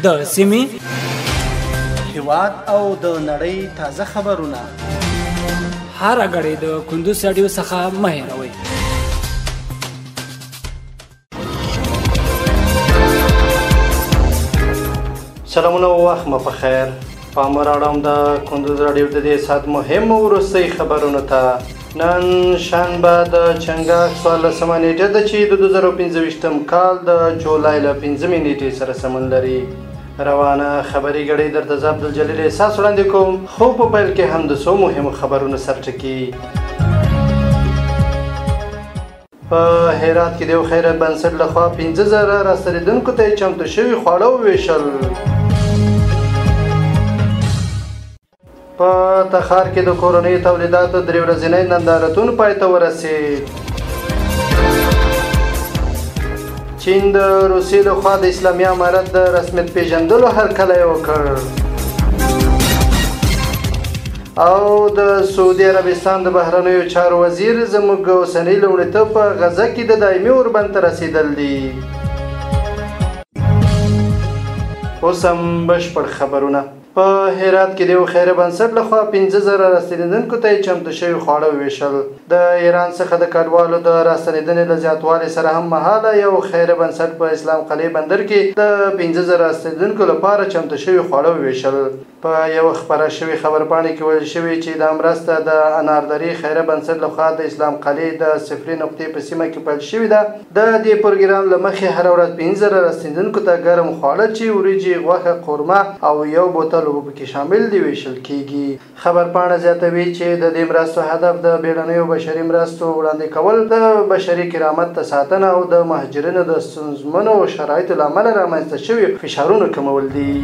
د سیمې، هیواد او د نړۍ تازه خبرونه هره ګړۍ د کندوز راډیو څخه مه هېروئ. سلامونه او وخت مو په خیر. پام راړوم د کندوز راډیو د دې ساعت مهمو وروستۍ خبرونو ته. نن شنبه د چنګاښ 14مه نېټه ده چې د 2025 کال د جولای له 5مې نېټې سره سمون لري. روانه خبري ګړۍ درته زه عبدالجلیل احساس وړاندې کوم، خو په پیل کې هم د څو مهمو خبرونو سرټکي. په هرات کې د یو خیریه بنسټ لخوا 5000 راستنېدونکو ته یې چمتو شوي خواړه وویشل. په تخار کې د کورنیو تولیداتو 3 ورځنی نندارتون پای ته ورسېد. چین د روسیې لخوا د اسلامي امارت د رسمیت پېژندلو هرکلی وکړ. او د سعودي عربستان د بهرنیو چارو وزیر زموږ اوسنی لومړیتوب په غزه کې د دایمي اوربند ته رسېدل دي. اوس هم بشپړ خبرونه. په هرات کې د یو خیریه بنسټ لخوا 5000 راستنېدونکو ته یې چمتو شوي خواړه وویشل. د ایران څخه د کډوالو د راستنېدنې له زیاتوالي سره هم مهاله یو خیریه بنسټ په اسلام قلعه بندر کې د 5000 راستنېدونکو لپاره چمتو شوي خواړه وویشل. په یوه خپره شوې خبرپاڼه کې ویل شوي چې دا مرسته د اناردرې خیریه بنسټ لخوا د اسلام قلعه د صفري نقطې په سیمه کې پیل شوې ده. د دې پروګرام له مخې هره ورځ 5000 راستنېدونکو ته ګرم خواړه چې وریجې، غوښه، قورمه او یو بوتل اوبه پکې شامل دي ویشل کیږي. خبرپاڼه زیاتوي چې د دې مرستو هدف د بیړنیو بشري مرستو وړاندې کول، د بشري کرامت ته ساتنه او د مهاجرینو د ستونزمنو شرایطو له امله رامنځته شوي فشارونو کمول دي.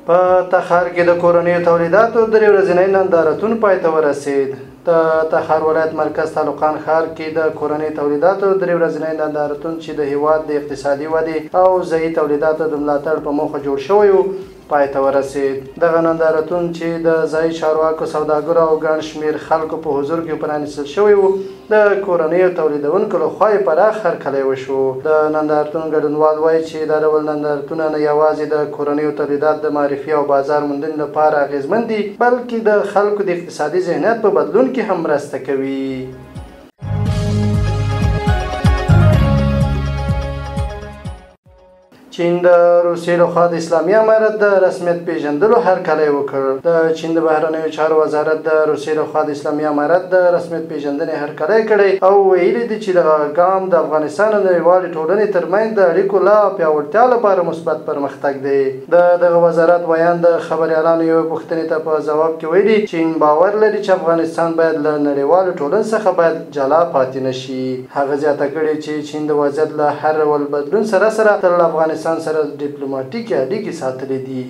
په تخار کې د کورنیو تولیداتو 3 ورځنی نندارتون پای ته ورسېد. د تخار ولایت مرکز تالقان ښار کې د کورنیو تولیداتو 3 ورځنی نندارتون چې د هیواد د اقتصادي ودې او ځایي تولیداتو د ملاتړ په موخه جوړ شوی و پای ته ورسېد. دغه نندارتون چې د ځایي چارواکو، سوداګرو او ګڼ شمېر خلکو په حضور کې پرانیستل شوی و، د کورنیو تولیدونکو لخوا یې پراخ هرکلی وشو. د نندارتون ګډونوال وایي چې دا ډول نندارتونه نه یوازې د کورنیو تولیدات د معرفي او بازار موندنې لپاره اغېزمن دي، بلکې د خلکو د اقتصادي ذهنیت په بدلون کې هم مرسته کوي. چین د روسیې لخوا د اسلامي امارت د رسمیت پېژندلو هرکلی وکړ. د چین د بهرنیو چارو وزارت د روسیې لخوا د اسلامي امارت د رسمیت پېژندنې هرکلی کړی او ویلي دي چې دغه ګام د افغانستان او نړیوالې ټولنې ترمنځ د اړیکو لا پیاوړتیا لپاره مثبت پرمختګ دی. د دغه وزارت ویاند د خبریالانو یوې پوښتنې ته په ځواب کې ویلي، چین باور لري چې افغانستان باید له نړیوالې ټولنې څخه باید جلا پاتې نه شي. هغه زیاته کړې چې چین د وضعیت له هر ډول بدلون سره سره تل افغانستان سره ډیپلوماټیکې اړیکې ساتلې دي.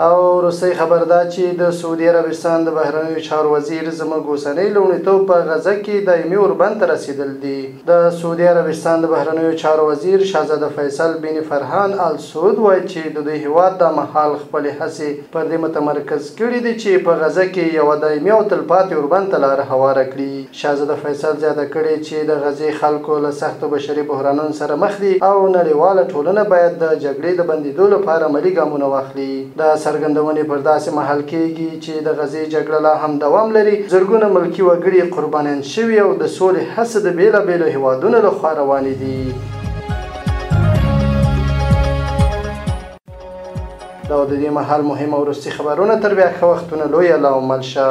او وروستۍ خبر دا چې د سعودي عربستان د بهرنیو چارو وزیر زموږ اوسنی لومړیتوب په غزه کې دایمي اوربند ته رسېدل دي. د سعودي عربستان د بهرنیو چارو وزیر شاهزاده فیصل بن فرهان آل سعود وایي چې د دوی هیواد دا مهال خپلې هڅې پر دې متمرکز کړي دي چې په غزه کې یوه دایمي او تلپاتې اوربند ته لاره هواره کړي. شاهزاده فیصل زیاته کړې چې د غزې خلکو له سختو بشري بحرانونو سره مخ دي او نړیواله ټولنه باید د جګړې د بندېدو لپاره عملي ګامونه واخلي. د څرګندونې پر داسې مهال کېږي چې د غزې جګړه لا هم دوام لري، زرګونه ملکي وګړي قربانیان شوي او د سولې هڅې د بېلابېلو هیوادونو لخوا روانې دي. دا د دې مهال مهم او وروستي خبرونه. تر بیا ښه وختونه، لوی الله او مل شه.